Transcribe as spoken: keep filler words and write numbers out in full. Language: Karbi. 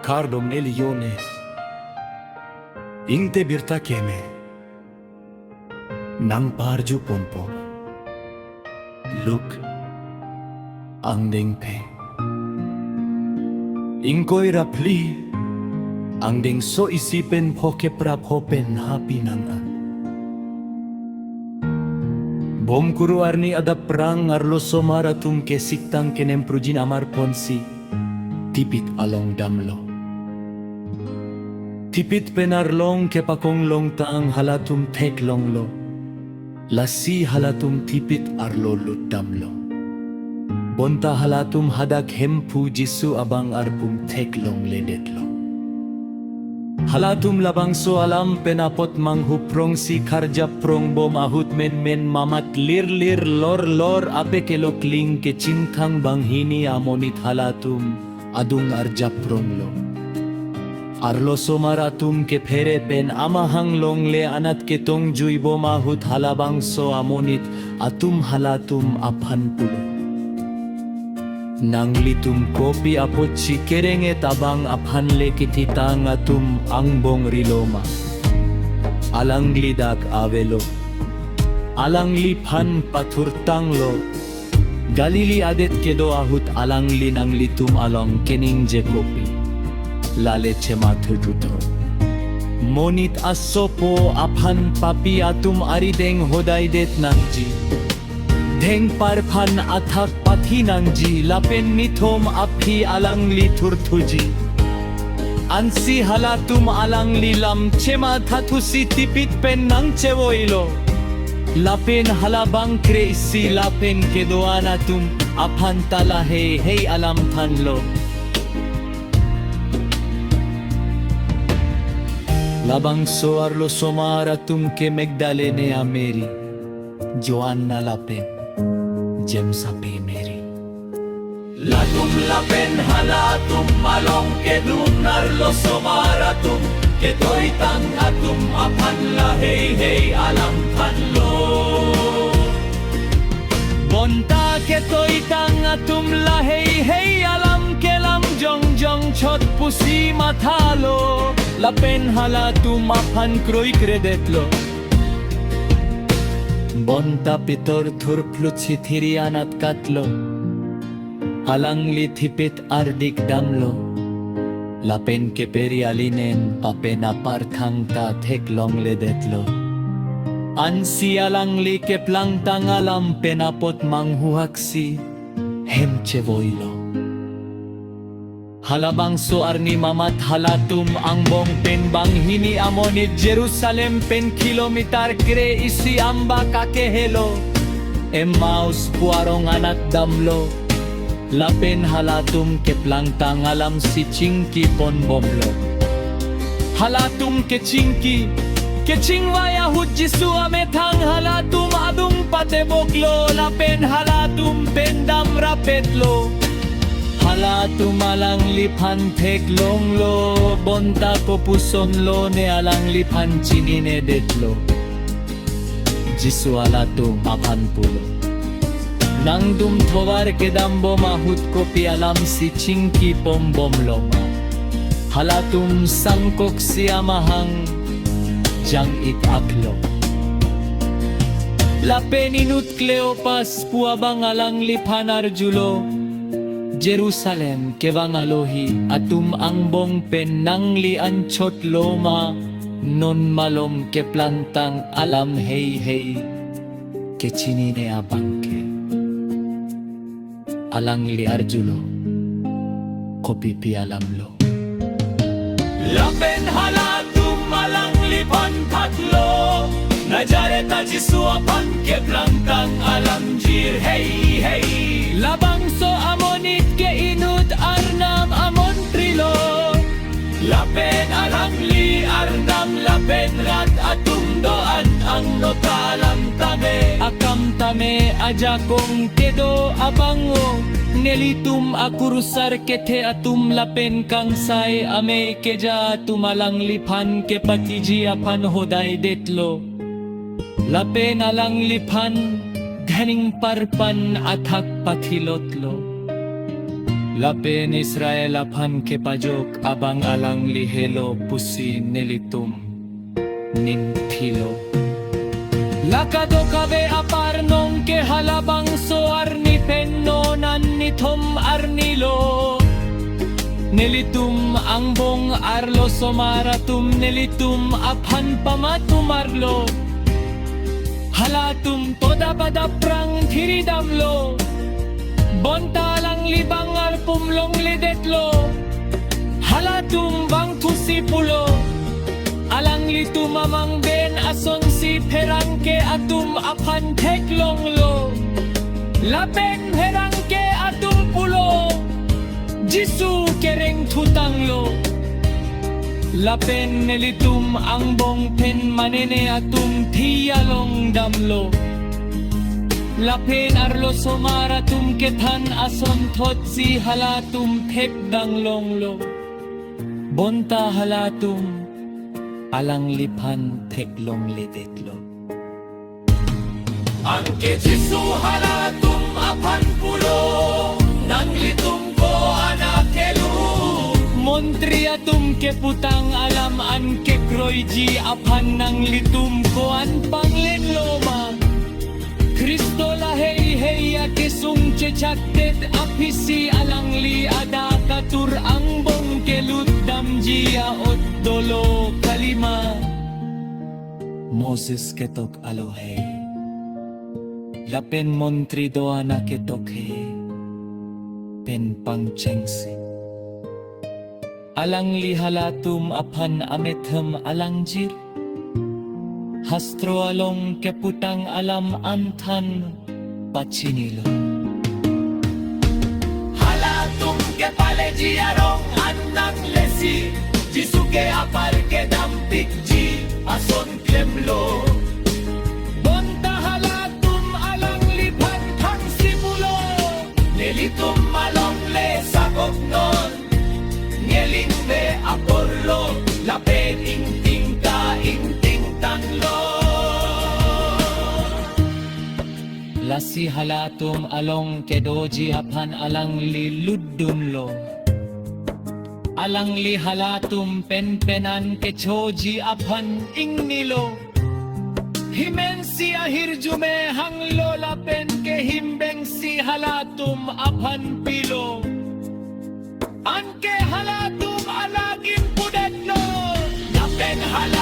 Kardom neli Yone. Ingti birta keme nangparju ponpo. Luke angdengphli, ingkoi ra phli, angdengso isi pen pho kep ra pho pen ha pinang an. Bomkuru arni adap prang arlosomar atum ke siktang kenem prujin amar ponsi tipit along damlo. Tipit pen arlong kepakong longtang halatum theklonglo. Lasi halatum tipit arlo lut damlo. Bonta halatum hadak Hemphu Jisu abang arpum theklongledetlo. Halatum labangso alam pen apot manghuprongsi karjapprong bom ahut menmen mamat lirlir lorlor ape kelokling kechingthang banghini amonit halatum adung arjappronglo. Arlosomar atum kephere pen amahang longle anat ketongjui bom ahut halabangso amonit atum halatum aphan pulo, "Nanglitum kopi apotsi kereng-et abang aphan le kethitang atum angbong rilo ma? Alangli dak avelo. Alangliphan pathurtanglo. Galili adet kedo ahut alangli nanglitum along keningje kopi? Lale chemathuthutho. Monit asopo aphan papi atum arideng hodaidet nangji. Dhengpar phan athak pathi nangji lapen nithom aphi alangli thurthuji. Ansi halatum alangli lam chemathathusi tipit pen nangchevoilo. Lapen halabang kre-isi lapen kedo-an atum aphan ta laheihei alam thanlo." Labangso arlosomar atum ke Magdalene a-Mary, Joanna lapen James api Mary. Latum lapen halatum along kedun arlosomar atum ketoitang atum aphan laheihei alam thanlo. Bonta ketoitang atum laheihei alam kelam jongjong chot pusi mathalo. Lapen halatum aphan kroikredetlo. Bonta Pitor thurphlutsi thiri anat katlo. Alangli tipit ardik damlo. Lapen keperi alinen papen aparthang ta theklongledetlo. Ansi alangli keplangtang alam pen apot manghuhaksi hem chevoilo. Halabangso arni mamat halatum angbong pen banghini amonit Jerusalem pen kilometer kre-isi ambak akehelo Emmaus pu arong anat damlo. Lapen halatum keplangtang alamsi chingkipon bomlo. Halatum kechingki, kechingvai ahut Jisu amethang halatum adung pateboklo lapen halatum pen damrapetlo. Halatum alangliphan theklonglo, bonta kopuson lone alangliphan chininedetlo. Jisu halatum aphan pulo, "Nangdum thovar kedam bom ahut kopi alamsi chingkipon bomlo ma?" Halatum sangkoksi amahang jang-ik-aklo. Lapen inut Kleopas pu abang alangliphan arjulo, "Jerusalem kevang alohi atum angbong pen nangli anchotlo ma non malom keplangtang alam heihei kechinine abang ke?" Alangli arjulo, "Kopipi alamlo?" Lapen halatum alangliphan thanlo, "Nazaret a-Jisu aphan keplangtang alam jirheihei." Labangso amonit ke inut Arnam amontrilo. Lapen alangli Arnam lapen rat atum do-an angno ta alam tame, akam tame, ajakong kedo abang-o, nelitum akurusar kethe atum lapen kangsai amei keja atum alangliphan kepatiji aphan hodaidetlo. Lapen alangliphan dheningpar pan athak pathilotlo. Lapen Israel aphan kepajok abang alangli helo pusi nelitum ningthilo. La kadokave apar nonke halabangso arni pen non an nithom arnilo. Nelitum angbong arlosomar atum nelitum aphan pamatumarlo. Halatum todap adap prang thiridamlo. Bonta alangli bang arpum longledetlo. Halatum bang thusi pulo. Alanglitum amang ben asonsi pherangke atum aphan theklonglo. Lapen pherangke atum pulo, Jisu kereng thutanglo. Lapen nelitum angbong pen manene atum thia longdamlo. Lapen arlosomar atum kethan ason thotsi halatum thekdang longlo. Bonta halatum alangliphan theklongledetlo. Anke Jisu halatum aphan pulo, nanglitum ko-an akelu. Montri atum keputang alam an kekroiji aphan nanglitum ko-an panglenlo ma? Khristo lahei hei akesung chechakdet aphisi alangli adak atur angbong kelutdamji a-ot dolo kalima? Moses ketok alo hei, lapen montri do-an aketok hei pen pangchengsi alangli halatum aphan amethem alangjir hastro along keputang alam an than pachinilo. Halatum kepaleji arong an nanglesi, Jisu ke apar kedampikji ason klemlo. Bonta halatum alangliphan thangsi pulo, nelitum alongle sakok non, ngeling ve aporlo, lapen ingting ta ingtingtanglo. Lasi halatum along kedoji aphan alangli lutdunlo. Alangli halatum penpen an kechoji aphan ingnilo. Himensi ahirjume hanglo lapen kehimbengsi halatum aphan pilo. Anke halatum alagim pudetlo. Lapen hala